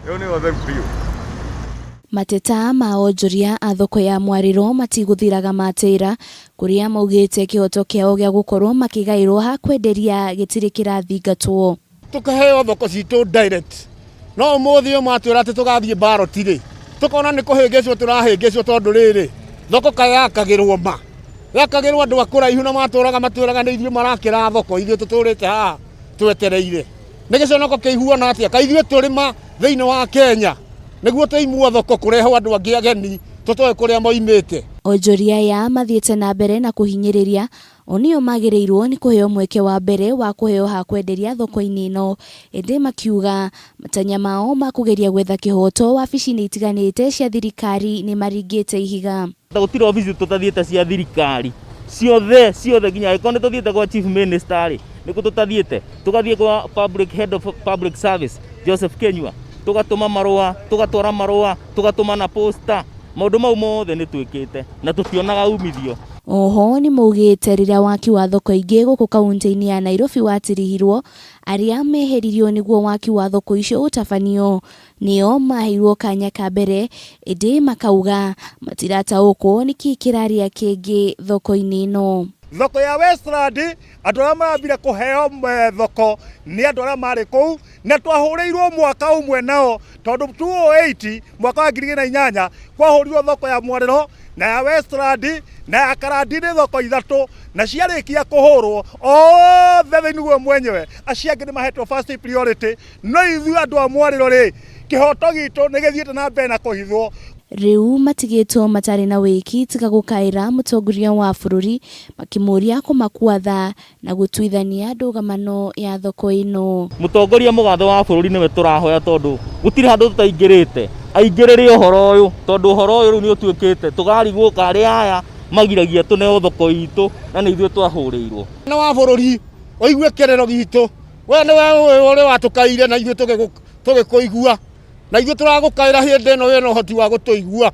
Ĩyo nĩyo theru biũ. Mateta ma onjoria a thoko ya Mwarĩro matigũthiraga matĩra, kũrĩa maugĩte kĩhoto kĩao gĩa gũkorwo makĩgaĩrwo ha kwenderia gĩtirĩ kĩrathingatwo. Tũkaheo thoko citũ direct no ũmũthĩ ũyũ matwĩra atĩ tũgathiĩ ballot rĩ, tũkona nĩ kũhĩngĩcwo tũrahĩngĩcwo tondũ rĩrĩ, thoko kaĩ yakagĩrwo ma? Yakagĩrwo andũ a kũraihu na matũraga matwĩraga nĩ ithuĩ marakĩra thoko, ithuĩ tũtũrĩte haha twetereire. Nĩ gĩconoko kĩiguana atĩa? Kaĩ ithuĩ tũrĩ ma thĩinĩ wa Kenya nĩguo tũimwo thoko kũrehwo andũ angĩ ageni tũtoĩ kũrĩa moimĩte? Onjoria aya mathiĩte na mbere na kũhinyĩrĩria O nĩo magĩrĩirwo nĩ kũheo mweke wa mbere wa kũheo ha kwenderia thoko-inĩ ĩno, ĩndĩ makiuga matanya mao ma kũgeria gwetha kĩhoto wabici-inĩ itiganĩte cia thirikari nĩ maringĩte ihiga. Gũtirĩ obici tũtathiĩte cia thirikari ciothe ciothe nginya angĩkorwo nĩ tũthiĩte gwa chief minister rĩ, nĩkuo tũtathiĩte, tũgathiĩ gwa public head of public service Joseph Kinyua, tũgatũma marũa, tũgatwara marũa, tũgatũma na posta, maũndũ mau mothe nĩ twĩkĩte na tũtionaga umithio. Oho nĩmaugĩte rĩrĩa waki wa thoko ingĩ gũkũ kauntĩ-inĩ ya Nairobi watirihirwo, arĩa meheririo nĩguo waki wa thoko icio ũtabanio nĩo maheirwo kanya ka mbere ĩndĩ makauga matirataũkwo nĩkĩ kĩrarĩa kĩngĩ thoko-inĩ ĩno. Thoko ya Westland andũ arĩa marambire kũheo thoko nĩ andũ arĩa marĩ kũu na twahũrĩirwo mwaka ũmwe nao tondũ 2008 mwaka wa 2008 kwahũrirwo thoko ya Mwarĩro na ya Westland na ya Karandini thoko ithatũ na ciarĩkia kũhũrwo othe thĩinĩ guo mwenyewe acio angĩ nĩ mahetwo first priority no ithuĩ andũ a Mwarĩro rĩ kĩhoto gitũ nĩ gĩthiĩte na mbere na kũhithwo. Rĩu matigĩtwo matarĩ na wĩki tiga gũkaĩra mũtongoria wa bũrũri makĩmũria kũmakua tha na gũtuithania ndũgamano ya thoko ĩno. Mũtongoria mũgathe wa bũrũri nĩwe tũrahoya tondũ gũtirĩ handũ tũtaingĩrĩte, aingĩrĩre ũhoro ũyũ tondũ ũhoro ũyũ rĩu nĩ ũtuĩkĩte tũkarigwo karĩ aya magiragia tũneo thoko itũ na nĩ ithuĩ twahũrĩirwo. Mũnene wa bũrũri ũigue kĩrĩro gitũ, we nĩwe ũĩ ũrĩa watũkaire na ithuĩ tũgĩkũigua, na ithuĩ tũragũkaĩra hĩndĩ ĩno wĩna ũhoti wa gũtũigua.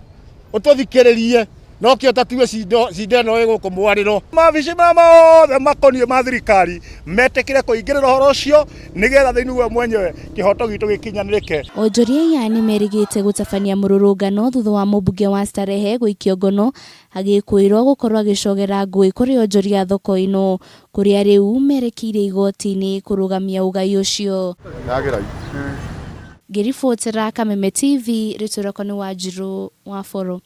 Ũtũthikĩrĩrie nokĩo tatue cinda ĩno ĩ gũkũ mwarĩro. Maobici marĩa mothe makoniĩ ma thirikari metĩkĩre kũingĩrĩra ũhoro ũcio nĩgetha thĩinĩ we mwenyewe kĩhoto gitũ gĩkinyanĩrĩke. Onjoria aya nĩmerĩgĩte gũtabania mũrũrũngano thutha wa mũmbunge wa Starehe gũikio ngono agĩkũĩrwo gũkorwo agĩcogera ngũĩ kũrĩ onjoria a thoko ĩno kũrĩa rĩu merekeire igoti-inĩ kũrũgamia ũgai ũcio. Ngĩribotera Kameme TV, rĩtwa rĩakwa nĩ Wanjirũ wa Boro.